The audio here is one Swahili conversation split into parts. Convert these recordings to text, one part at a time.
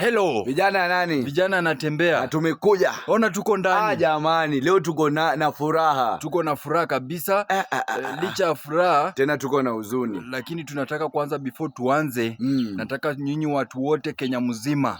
Hello. Vijana ya nani? Vijana Na anatembea. Tumekuja. Ona tuko ndani. Jamani, leo tuko na furaha. Tuko na furaha kabisa. Ah. Licha ya furaha Tena tuko na huzuni. Lakini tunataka kwanza, before tuanze, nataka nyinyi watu wote Kenya mzima,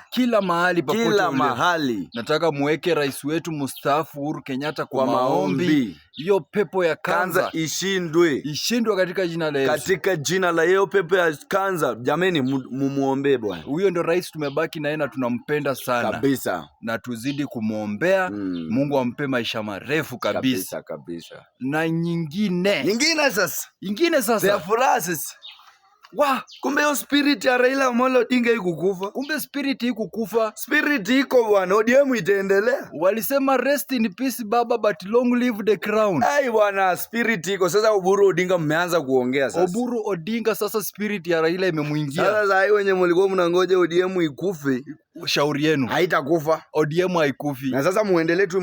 kila mahali popote Kila ule, mahali nataka muweke rais wetu mstaafu Uhuru Kenyatta kwa kwa maombi. Maombi. Hiyo pepo ya Kanza kanza ishindwe. Ishindwe katika jina la Yesu. Katika jina la yeo pepo ya kanza, jameni, mumuombee bwana. Huyo ndo rais tumebaki naye na tunampenda sana Kabisa. Na tuzidi kumwombea. Mungu ampe maisha marefu kabisa. Kabisa kabisa. Na nyingine Nyingine sasa. Ingine Ya sasa furaha sasa. Wa Kumbe hiyo spirit ya Raila Amolo Odinga ikukufa. Kumbe spirit ikukufa. Spirit iko bwana, ODM itaendelea. Walisema, "Rest in peace, baba, but long live the crown." Ai bwana, spirit iko. Sasa Oburu Odinga mmeanza kuongea sasa. Oburu Odinga sasa spirit ya Raila imemwingia. Sasa saa hii wenye mlikuwa mnangoja ODM ikufe, Shauri yenu. Haitakufa. ODM haikufi. Na sasa muendelee tu,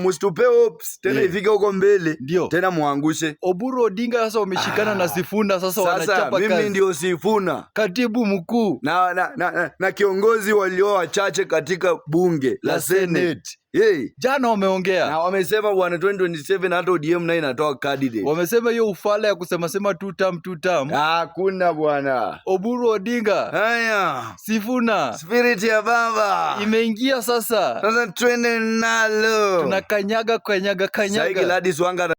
msitupe hopes tena ifike huko mbele tena muangushe. Oburu Odinga sasa wameshikana na Sifuna sasa, Sasa wanachapa mimi kazi. Ndio Sifuna Katibu mkuu na kiongozi walio wachache katika bunge la la Senate. Senate. Hey. Jana wameongea. Na wamesema bwana, 2027 hata ODM nayo inatoa candidate. Wamesema hiyo ufala ya kusema sema two term, two term. Hakuna bwana. Oburu Odinga, Haya. Sifuna Spirit ya baba. Imeingia sasa. Sasa twende nalo. Tunakanyaga kanyaga Sasa kanyaga. Gladys Wanga.